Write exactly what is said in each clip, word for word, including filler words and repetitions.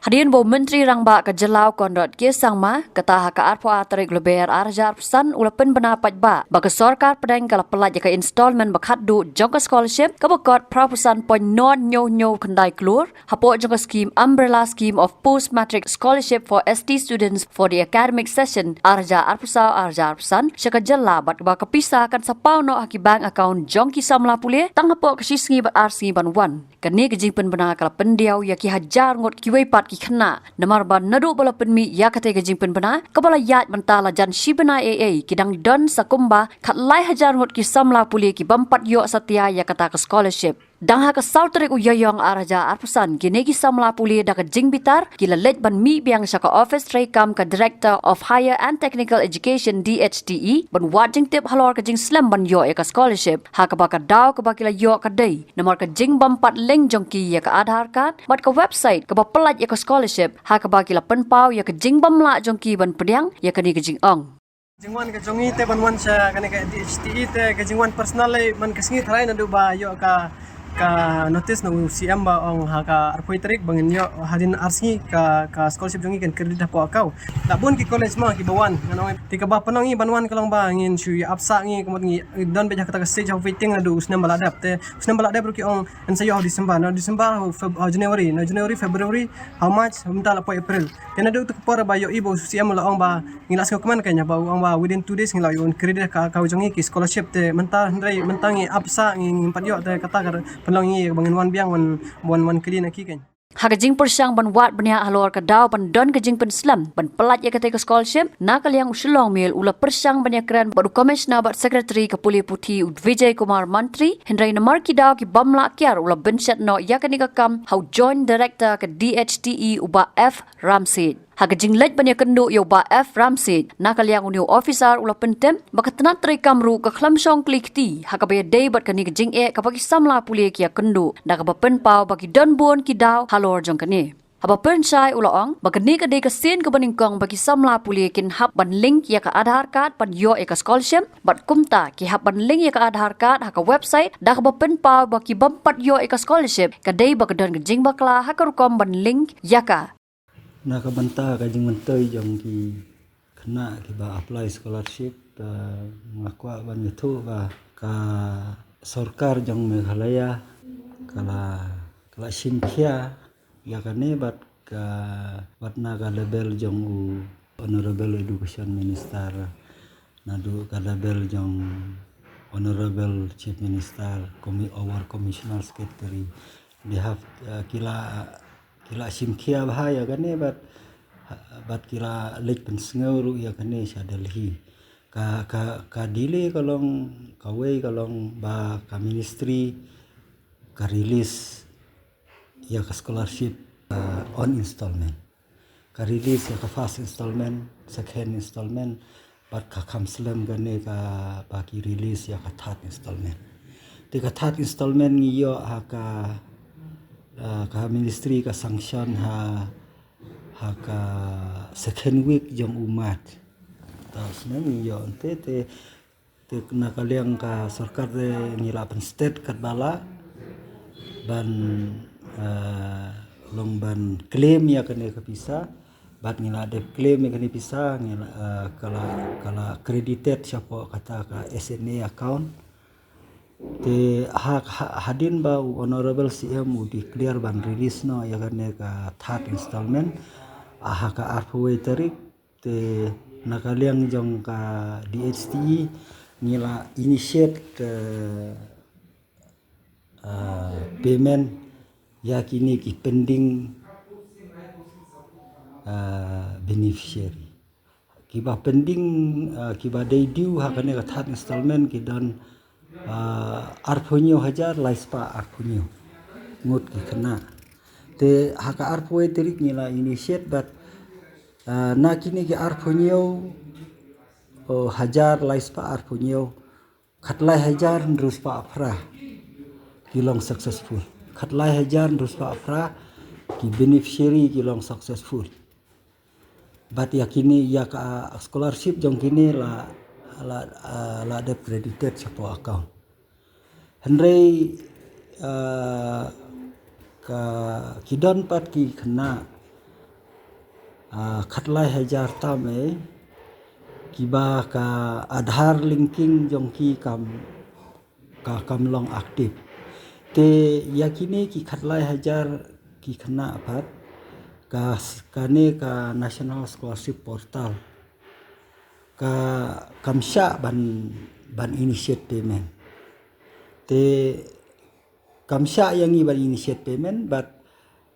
Hadien ba u Myntri Rangbah ka jylla u Conrad K Sangma, kata ha ka arphew ar tarik Lber ar hajar arphew san u la pynbna paidbah ba ka sorkar pdeng ka la pyllait ïa ka installment ba khatduh jong ka scholarship kaba kot phra phew san point nod hynñiew hynñiew khyndai klur hapoh jong ka scheme, Umbrella Scheme of Post Matric Scholarship for S T Students for the academic session ar hajar arphew saw ar hajar arphew san sha ka jylla, bad kaba ka pisa kan sa paw noh ha ki bank account jong ki samla pule tang hapoh ka shi sngi bad ar sngi ban wan. Kane ka jingpynbna ka la pyndiaw ïa ki hajar ngut kiwei pat ki khynnah, namar ba naduh ba la pynmih ïa katei ka jingpynbna kaba la ïaid mynta la jan shi bnai ei ei, ki dang don sa kumba khatlai hajar ngut ki samla pule ki bym pat ïoh satia ïa kata ka scholarship. Dang ha ka saw tarik u Ïaïong ar hajar arphew san, kine ki samla pule da ka jingbitar ki la leit ban mih biang sha ka ophis treikam ka Director of Higher and Technical Education, D H T E, ban wad jingtip halor ka jingslem ban ïoh ïa ka scholarship, ha kaba ka daw kaba ki la ïoh ka dei namar ka jingbym pat link jong ki ïa ka Aadhaar card bad ka website kaba pyllait ïa ka scholarship, ha kaba ki la pynpaw ïa ka jingbym lah jong ki ban pdiang ïa kane ka jingong. Jingwan ka jong ngi te ban wan sha kane ka D H T E te ka jingwan personal lei man ka sngi tharai naduh ba ïoh ka, ka notice na u C M ba ong ha ka arphew tarik ba ngin ïoh hadien ar sngi ka, ka scholarship jong ngi kan credit hapoh account. La bun ki college ma kiba wan, ngan ong te kaba pynlong ngi ban wan ka long ba ngin shu ïa ap sah ngi, ka mut ngi don beit ha kata ka stage of waiting naduh u snem ba la dep. Te u snem ba la dep ruh ki ong yn sa ïoh ha December, na December ha Feb-, ha January, na January, February, ha March, mynta la poi April. Te naduh tu ka por ba ïohi ba u C M u la ong ba ngi la sngewkmen ka ïa ba u ong ba within two days ngi la ïoh credit ka, ka jong ngi ki scholarship, te mynta hynrei mynta ngi ap sah ngi, ngim pat ïoh, te kata ka pynlong ngi ba ngin wan biang wan, wan, wan kylli na ki kein. Ha ka jingpyrshang ban wad bniah halor ka daw ban don ka jingpynslem ban pyllait ïa katei ka scholarship, na ka liang u Shillong Mail u la pyrshang ban ïakren bad u Commissioner bad Secretary ka pule puthi u Vijay Kumar Mantri, hynrei namar ki daw ki bym lah kiar u la bynshet noh ïa kane ka kam ha u Joint Director ka D H T E u Bah F Ramsit. Ha ka jingleit ban ïakynduh ïa u Bah F Ramsit, na ka liang une u officer u la pyntip ba ka tnat treikam ruh ka khlem shong kli kti ha kaba ïadei bad kane ka jingeh kaba ki samla pule ki ïakynduh, da kaba pynpaw ba ki don bun ki daw halor jong kane. Haba pynshai u la ong ba kane ka dei ka sien kaba nyngkong ba ki samla pule kin hap ban link ïa ka Aadhaar card ban ïoh ïa ka scholarship, bad kumta ki hap ban link ïa ka Aadhaar card ha ka website, da kaba pynpaw ba ki bym pat ïoh ïa ka scholarship ka dei ba ka don ka jingbakla ha ka rukom ban link ïa ka. Na ka bynta ka jingmyntoi jong ki khynnah kiba apply scholarship, eh, nga kwah ban ïathuh ba ka sorkar jong Meghalaya ka la, ka la shim khia ïa kane bad ka, bad na ka level jong u Honorable Education Minister, naduh ka level jong Honorable Chief Minister, Commi-, our Commissioner Secretary, they have, uh, ki la, ki la shim khia bha ïa kane bad, bad ki la leit pynsngew ruh ïa kane sha Delhi. Ka, ka, ka delay ka long, kawei ka long ba ka ministry ka release ïa ka scholarship, uh, on installment. Ka release ïa ka first installment, second installment, bad ka kham slem kane ka ba ki release ïa ka third installment. Te ka third installment ngi ïoh ha ka, uh, ka ministry ka sanction ha, ha ka second week jong u March. Ta snem ngi ïoh te, te Te na ka liang ka sorkar te ngi la pynstet katba lah ban, eh, long ban claim ïa kane ka pisa. Bad ngi la dep claim ïa kane pisa, ngi la, eh, ka la, ka la credited shapoh kata ka S N A account. Te ha, ha, hadien ba u Honorable C M u declare ban release noh ïa kane ka third installment, ah, ha ka arphew wei tarik, te na ka liang jong ka D H T E ngi la initiate, eh, eh, payment ïa kine ki pending, eh, beneficiary. Kiba pending, eh, kiba dei due ha kane ka third installment ki don, eh, arphew hynñiew hajar lai spah arphew hynñiew ngut ki khynnah. Te ha ka arphew wei tarik ngi la initiate bad, eh, na kine ki arphew hynñiew, oh, hajar lai spah arphew hynñiew, khatlai hajar hynriew spah phra ki long successful. Khatlai hajar hynriew spah phra ki beneficiary ki long successful. Bad ïa kine ïa ka scholarship jong kine la, la, ah, la dep credited shapoh account. Hynrei, ah, ka ki don pat ki khynnah ah, khatlai hajar tam eh, kiba ka Aadhaar linking jong ki kam, ka kam long active. Te ïa kine ki khatlai hajar ki khynnah pat, ka s-, kane ka National Scholarship Portal ka kam shah ban, ban initiate payment. Te kam shah ïa ngi ban initiate payment, but,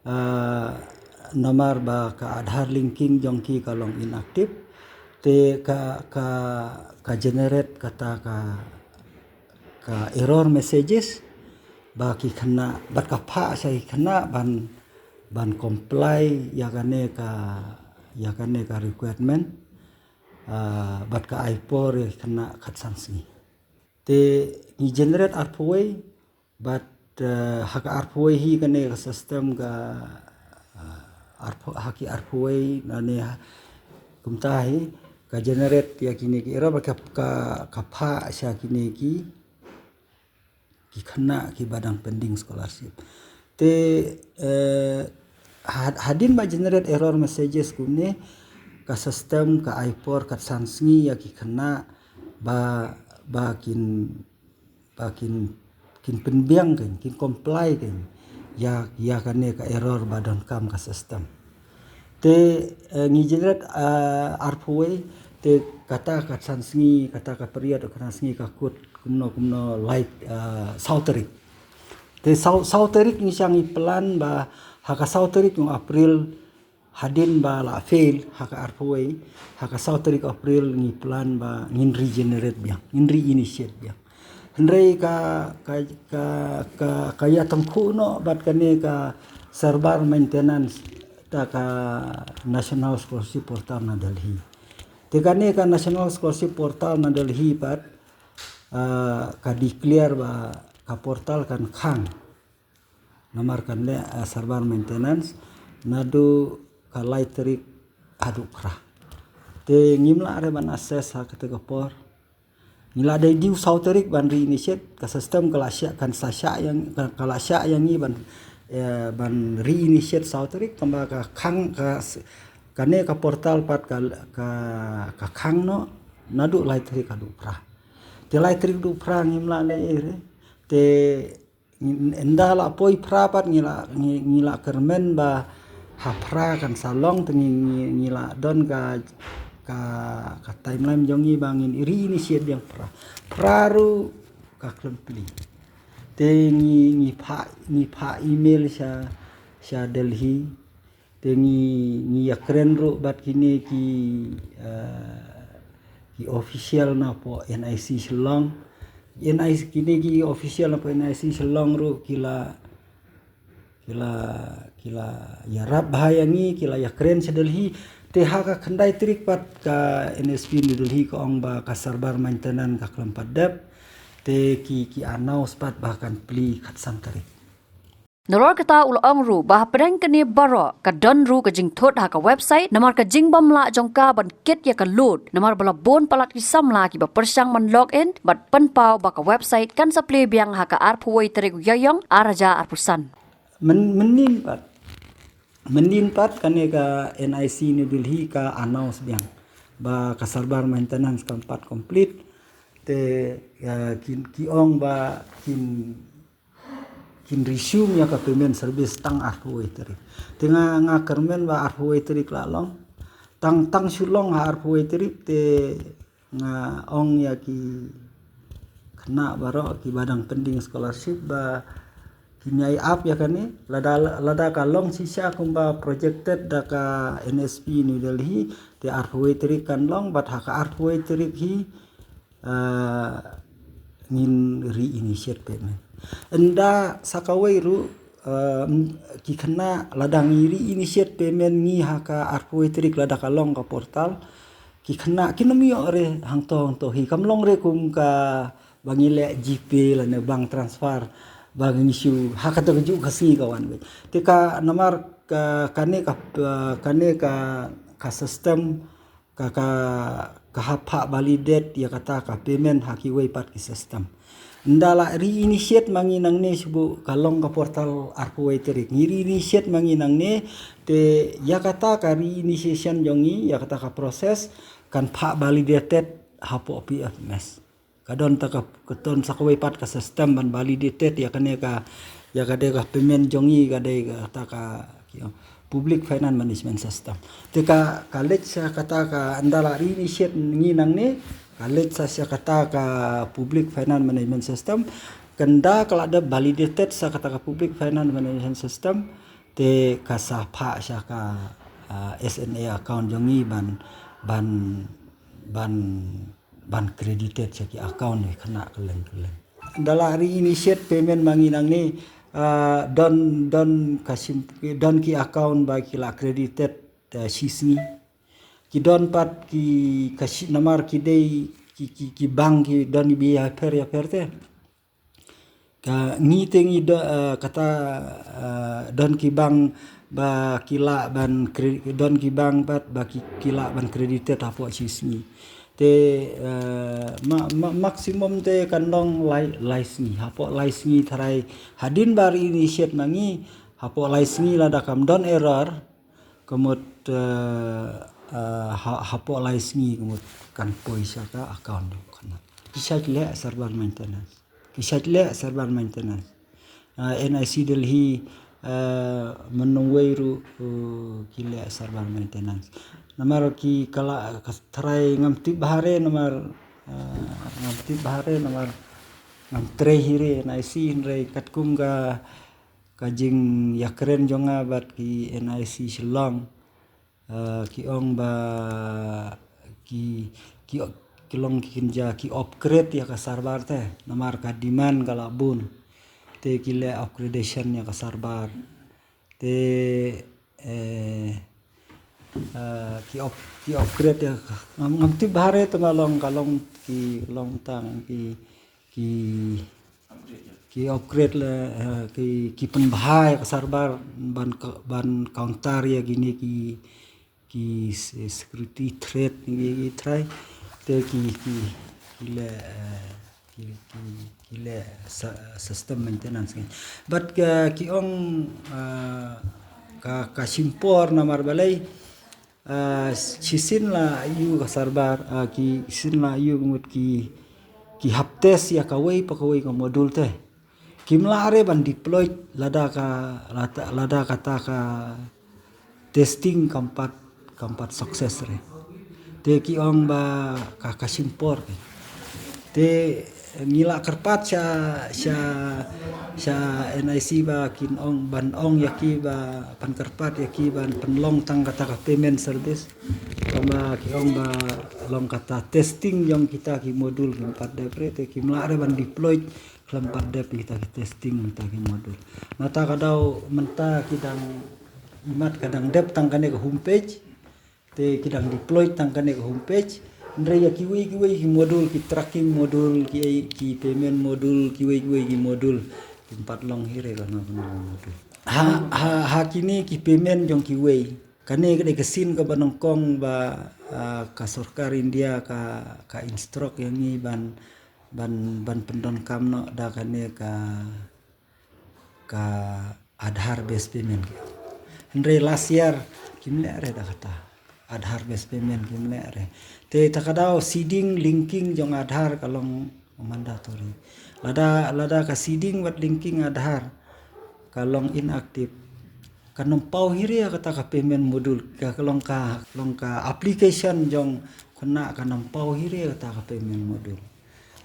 ah, namar ba ka Aadhaar linking jong ki ka long inactive, te ka, ka, ka generate kata ka, ka error messages ba ki khynnah, bad ka phah sha ki khynnah ban, ban comply ïa kane ka, ïa kane ka requirement, ah, bad ka ai por ïa ki khynnah khatsan sngi. Te ngi generate arphew wei, bad, eh, ha ka arphew wei hi kane ka system ka, eh, arphew, ha ki arphew wei nane ha, kumta hi ka generate ïa kine ki error bad ka, ka, ka phah sha kine ki, ki khynnah kiba dang pending scholarship. Te, eh, had-, hadien ba generate error messages kumne, ka system ka ai por khatsan sngi ïa ki khynnah ba, ba kin, ba kin, kin pynbiang kein, kin comply kein ïa, ïa kane ka error ba donkam ka system. Te, eh, ngi generate, eh, arphew wei, te kata khatsan sngi, kata ka period khatsan sngi ka kut kumno kumno, like, eh, saw tarik. Te saw, saw tarik ngi shah ngi plan ba ha ka saw tarik jong April, hadien ba la fail ha ka arphew wei, ha ka saw tarik April ngi plan ba ngin regenerate biang, ngin reinitiate biang. Hynrei ka, ka, ka, ka, ka ïa tyngkhuh noh bad kane ka server maintenance da ka National Scholarship Portal na Delhi. Te kane ka National Scholarship Portal na Delhi pat, ah, ka declare ba ka portal kan khang. Namar kan leh, ah, server maintenance naduh ka lai tarik haduh phra. Te ngim lah re ban access ha kata ka por. Ngi la dei due saw tarik ban reinitiate, ka system ka la shah, kan sa shah ïa, ka, ka la shah ïa ngi ban, eh, ban reinitiate saw tarik, tangba ka khang, ka s-, kane ka portal pat ka, ka, ka khang noh naduh lai tarik haduh phra. Te lai tarik haduh phra ngim lah leh ei re. Te ynda la poi phra pat ngi la, ngi, ngi la kyrmen ba ha phra kan sa long, te ngi, ngi, ngi la don ka, ka, ka timeline jong ngi ba ngin reinitiate biang phra. Phra ruh ka khlem plie. Te ngi, ngi phah, ngi phah email sha, sha Delhi. Te ngi, ngi ïakren ruh bad kine ki, eh, ki official na pdeng N I C Shillong. N I C, kine ki official na pdeng N I C Shillong ruh ki la, ki la, ki la ïarap bha ïa ngi, ki la ïakren sha Delhi. Te ha ka khyndai tarik pat ka N S P New Delhi ka ong ba ka server maintenance ka khlem pat dep. Te ki, ki announce pat ba kan plie khatsan tarik. Nalor kata u la ong ruh ba hapdeng kane baroh ka don ruh ka jingthut ha ka website namar ka jingbym lah jong ka ban kit ïa ka load namar ba la bun palat ki samla kiba pyrshang ban log in bad pynpaw ba ka website kan sa plie biang ha ka arphew wei tarik u Ïaïong ar hajar arphew san. Myn-, mynnin pat, mynnin pat kane ka N I C New Delhi ka announce biang ba ka server maintenance kan pat complete. Te, eh, ki, ki ong ba kin kin resume ïa ka payment service tang arphew wei tarik. Te nga, nga kyrmen ba arphew wei tarik la long. Tang, tang shu long ha arphew wei tarik te nga ong ïa ki khynnah baroh kiba dang pending scholarship ba kin ïai ap ïa kane, lada, lada ka long shisha kumba projected da ka N S P New Delhi, te arphew wei tarik kan long, bad ha ka arphew wei tarik hi, ah, ngin reinitiate payment. Ynda sa kawei ruh, ah, ki khynnah lada ngi reinitiate payment ngi ha ka arphew wei tarik lada ka long ka portal, ki khynnah kin ym ïoh re hangto hangto hi, kam long re kum kaba ngi leh GPay lane bank transfer ba ngi shu ha kata ka juh ka sngi ka wan beit. Te ka namar ka, kane ka, kane ka, ka system ka, ka, ka hap phah validate ïa kata ka payment ha kiwei pat ki system. Nda la reinitiate ma ngi nangne shuh, ka long ka portal arphew wei tarik. Ngi reinitiate ma ngi nangne, te ïa kata ka reinitiation jong ngi, ïa kata ka process, kan phah validated hapoh P F M S. Ka don ta ka, ka don sa kawei pat ka system ban validated ïa kane ka, ïa ka dei ka payment jong ngi, ka dei kata ka, ki, Public Finance Management System. Te ka, ka leit sa kata ka, nda la reinitiate ngi nangne, ka leit sa, sa kata ka Public Finance Management System. Ka nda ka la dep validated sa kata ka Public Finance Management System, te ka sa phah sa ka, ah, S N A account jong ngi ban, ban, ban ban credited sha ki account ne khynnah kylleng kylleng. Nda la reinitiate payment ma ngi nangne, ah, don, don ka sim, don ki account ba ki la credited, ah, shisngi. Ki don pat ki, ka shi, namar ki dei ki, ki, ki bank ki don i biang ïapher ïapher te. Ka ngi te ngi do, eh, kata, eh, don ki bank ba ki lah ban cre-, don ki bank pat ba ki, ki lah ban credited hapoh shisngi. Te, eh, ma, ma, maximum te kan long lai, lai sngi. Hapoh lai sngi tharai hadien ba reinitiate ma ngi, hapoh lai sngi lada kam don error, ka mut, eh, eh, ha, hapoh lai sngi ka mut kan poi sha ka account jong khynnah. Ki shait leh server maintenance. Ki shait leh server maintenance. Ah, N I C Delhi, ah, mynwei ruh, uh, ki leh server maintenance. Namar ki kala ka tharai ngam tip bha re namar, ah, ngam tip bha re namar ngam trei hi re N I C hynrei katkum ka, ka jingïakren jong nga bad ki N I C Shillong. Eh, ki ong ba ki, ki, ki long ki kynja ki upgrade ïa ka server te, namar ka demand ka la bun. Te ki leh upgradation ïa ka server. Te, eh, eh, ki up-, ki upgrade ïa ka, ngam, ngam tip bha re te ma long ka long ki long tang ki ki, ki upgrade le, eh, ki, ki pynbha ïa ka server ban ka, ban counter ïa kine ki, ki se-, security threat ngi, ngi try. Te ki, ki, ki leh, eh, ki, ki, ki leh sa-, system maintenance ngi. But ka, ki ong, eh, ka, ka shim por namar balei, Ah, shisien la ïoh ka server, ah, ki shisien la ïoh ka mut ki, ki hap test ïa kawei pa kawei ka module te. Kim lah re ban deploy lada ka, lada, lada kata ka testing kam pat, kam pat success re. Te ki ong ba ka, ka shim por ke. Te ngi la kyrpad sha, sha, sha N I C ba kin ong ban ong ïa ki ba pan kyrpad ïa ki ban pynlong tang kata ka payment service. Kaba ki ong ba long kata testing jong kita ki module kim pat dep re te kim lah re ban deploy khlem pat dep kita ki testing kita ki module. Nata ka daw mynta ki dang imat ka dang dep tang kane ka homepage. Te ki dang deploy tang kane ka homepage. Hynrei ïa kiwei kiwei ki module, ki tracking module, ki, ki payment module, kiwei kiwei ki module. Kim pat long hi re kano kano module. Ha, ha, ha kine ki payment jong kiwei. Kane ka dei ka sien kaba nyngkong ba, ah, ka sorkar India ka, ka instruct ïa ngi ban, ban, ban pyndonkam noh da kane ka ka Aadhaar based payment. Hynrei last year kim leh re da kata. Aadhaar based payment kim leh re. Te ta ka daw seeding linking jong Aadhaar ka long mandatory. Lada, lada ka seeding bad linking Aadhaar ka long inactive. Kan ym paw hi re kata ka payment module, ka long ka, long ka application jong khynnah kan ym paw hi re kata ka payment module.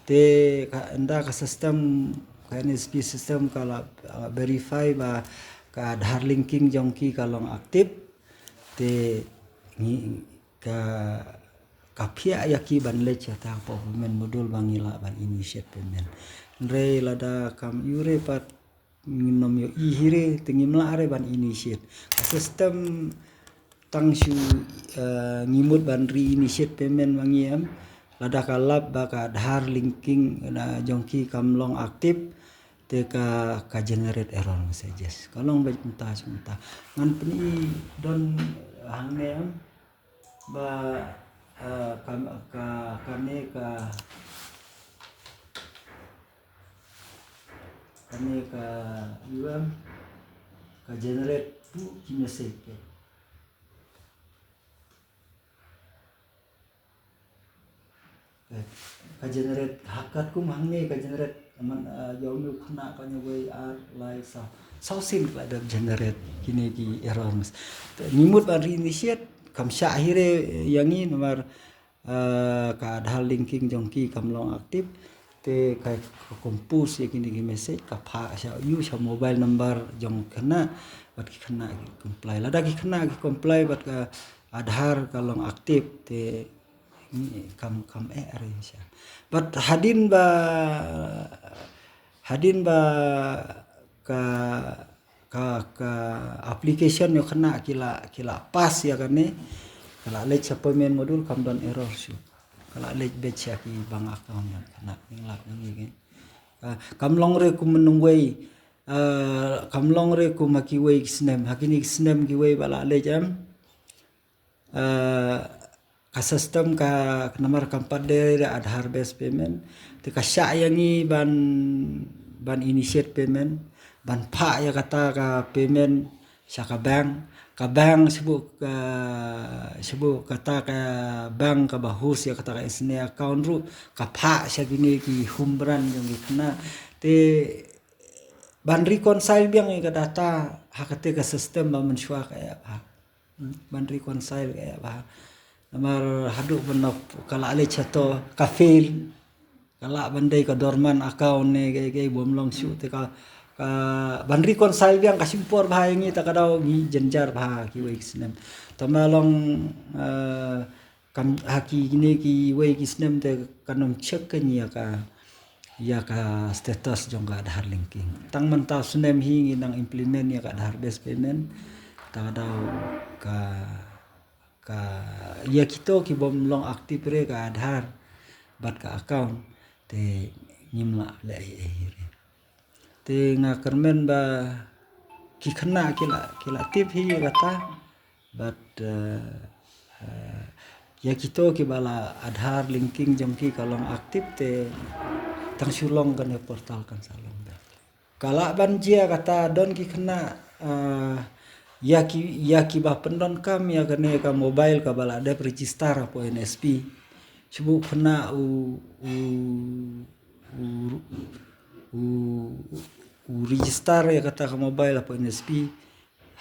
Te ka, ynda ka system, ka N H P system ka la, uh, verify ba ka Aadhaar linking jong ki ka long active. Te ngi ka, ka phiah ïa ki ban leit sha ta ka payment module ba ngi lah ban initiate payment. Hynrei lada kam ïoh re pat ngin ym ïohi hi re, te ngim lah re ban initiate. Ka system tang shu, eh, ngi mut ban reinitiate payment ma ngi em. Lada ka lap ba ka Aadhaar linking na jong ki kam long active, te ka, ka generate error messages. Ka long beit mynta shu mynta. Ngan pyni don hangne em. Ba, eh, ka, ka, kane ka, Kane ka U M ka generate tu ki message ke. Ka generate hakat kum hangne ka generate man, uh, yau nu khana ka nyu wei ar lai sa. Sau sin ka da generate kine ki error. Ni mut ban reinitiate kam sha hire yangi namar, uh, ka Aadhaar linking jong ki kam long active. Te ka, ka compose ya kine ki message ka pha sha yu sha mobile number jong khana bad ki khana ki comply. Lada ki khana ki comply bad ka Aadhaar ka long active te ni kam, kam eh arrange. But hadin ba, hadin ba ka, ka, ka application ïoh khana ki la, ki la pass ïa kane, ka la leit sha payment module kam don error shuh. Ka la leit beit sha ki bank account ïa khana ning lak ning ïa. Ka, kam long re kum mynwei, uh, kam long re kum ha kiwei ki snem, ha kine ki snem kiwei ba la leit em. Uh, ka system ka namar kam pat dei re Aadhaar based payment. Te ka shah ïa ngi ban, ban initiate payment, ban phah ïa kata ka payment sha ka bank. Ka bank shu buh ka, shu buh kata ka bank kaba host ïa kata ka S N A account ruh ka phah sha kine ki home branch jong ki khana. Te ban reconcile biang ïa ka data ha kata ka system ba mynshuwa ka ïa ba ban reconcile ka ïa ba. Namar haduh ban ka la leit sha to ka fail. Ka la ban dei ka dormant account ne ka, ka bym long shuh te ka, ka ban reconcile biang ka shim por ba ïa ngi ta ka daw ngi jynjar ba kiwei ki snem. Tama long, uh, kam ha kine kiwei ki snem te kan ym check ka ngi ïa ka, ïa ka status jong ka Aadhaar linking. Tang mynta snem hi ngi nang implement ïa ka Aadhaar based payment. Ta ka daw ka, ka ïa kito ki bym long active re ka Aadhaar bad ka account te ngim lah leh ei ei re. Te nga kyrmen ba ki khana ki la, ki la tip hi ïa kata. But, uh, uh, ïa kito kiba la Aadhaar linking jong ki ka long active te tang shu long kane portal kan sa long beit. Ka lah ban jia kata don ki khana, uh, ïa ki, ïa kiba pyndonkam ïa kane ka mobile kaba la dep register hapoh N S P. Shu buh khana u, u, u, u, u register ïa kata ka mobile hapoh N S P.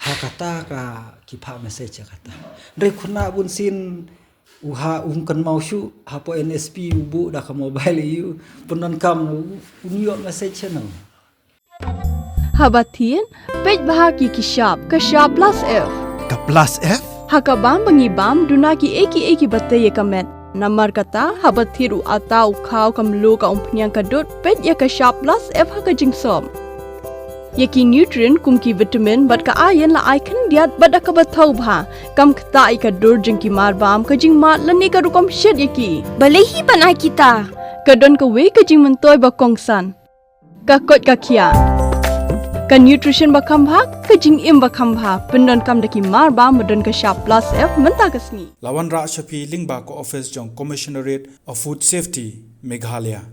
Ha kata ka ki phah message ha kata. Hynrei khana bun sien u ha um kynmaw shuh hapoh N S P u buh da ka mobile ïa u pyndonkam u, un ïoh message sha no. Haba thied, peit bha ki ki shap, ka shap plus F. Ka plus F? Ha ka bam ba ngi bam, duna ki ei ki ei kiba tei ïa ka met. Namar kata, haba thied u atta u khaw ka mluh ka umphniang ka dud, peit ïa ka shap plus F ha ka jingsop. Ïa ki nutrient kum ki vitamin bad ka iron la ai khyndiat bad da kaba thaw bha. Kam ktah ïa ka dur jong ki mar bam, ka jingmad lane ka rukom shet ïa ki. Balei hi ban ai kita? Ka don kawei ka jingmyntoi ba kongsan. Ka koit ka khiah. Ka nutrition ba kham bha, ka jingim ba kham bha. Pyndonkam da ki mar bam ba don ka shap plus F mynta ka sngi. La wanrah sha phi lyngba ka office jong Commissionerate of Food Safety, Meghalaya.